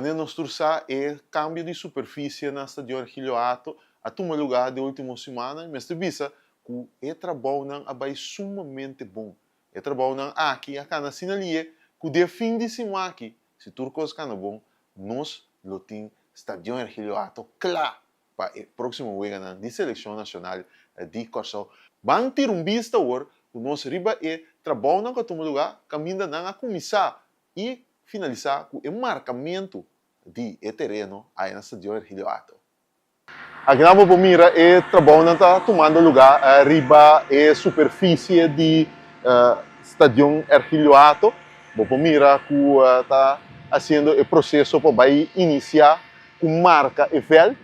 Manera nos tur sa e kambio di superfisie na Stadion Ergilio Hato a tuma lugá den último simannan i mester bisa ku e trabounan a bai sumamente bon. E trabounan aki a kana asina lié ku den fin di siman aki, si tur kos kana bon, nos lo tin Stadion Ergilio Hato kla pa e próksimo weganan di selekshon nashonal di Kòrsou. Ban tira un bista awor ku nos riba e trabounan ku a tuma lugá kaminda nan a kuminsá i finalisá ku e markamentu di e tereno aya na Stadion Ergilio Hato. Akinan bo por mira e trabounan ta tumando lugá riba e superfisie di Stadion Ergilio Hato. Bo por mira ku ta hasiendo e proseso pa bai inisiá ku marka e vèlt.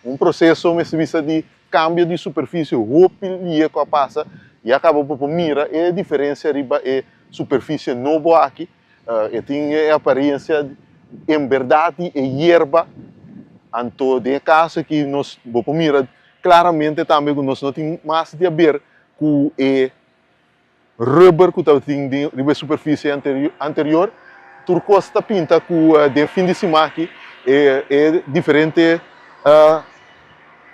Un proseso mester bisa di kambio di superfisie hopi lie ku a pasa i a kaba bo por mira e diferensia riba e superfisie nobo aki. E tin e apariencia en berdad di e yerba. Anto den e caso aki nos bo por mira claramente tambe cu nos no tin mas di haber cu e rubber cu tabatin den riba e superficie anterior. Tur cos ta pinta cu den fin di siman aki e e diferente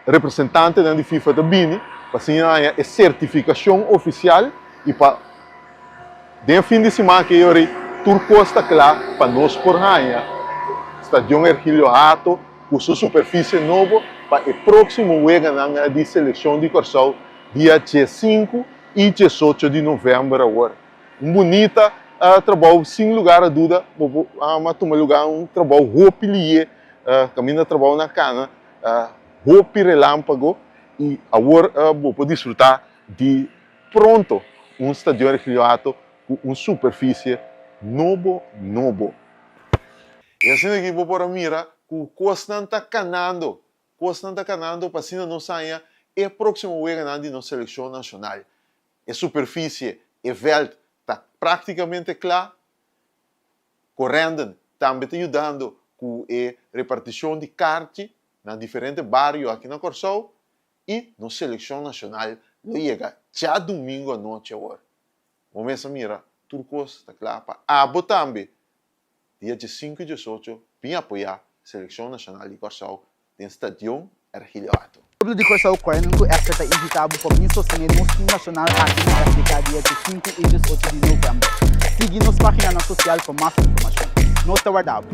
representantenan di FIFA ta bini pa asina haña e sertifikashon ofisial i pa den fin di siman aki yori tur kos ta kla pa nos por haña Stadion Ergilio Hato ku su superfisie nobo pa e próksimo weganan di selekshon di Kòrsou dia diesinku i diesocho di novèmber awor. Un bunita trabou sin lugar a duda bo por a tuma lugar un trabou hopi lié kaminda trabou na kana hopi relampago y awor bo por disfruta di pronto un Stadion Ergilio Hato cu un superficie nobo nobo. Y asina aki bo por a mira cu cosnan ta canando, cosnan ta canando pa asina nos haña e proximo weganan di nos seleccion nacional. E superficie, e veld ta practicamente cla. Corendon tambe ta yudando ku e repartishon di karchi na diferente bario aki na Kòrsou i nos selekshon nashonal lo yega djadumingu anochi awor. Bo mes a mira tur kos ta kla pa abo tambe dia diesinku i diesocho bin apoyá selekshon nashonal di Kòrsou den Stadion Ergilio Hato. Pueblo di Kòrsou, Corendon ku Extra ta invitá bo pa bin sostené nos tim nashonal aki na FDK dia diesinku i diesocho di novèmber. Sigui nos páginanan sosial pa mas informashon. Nos ta warda bo!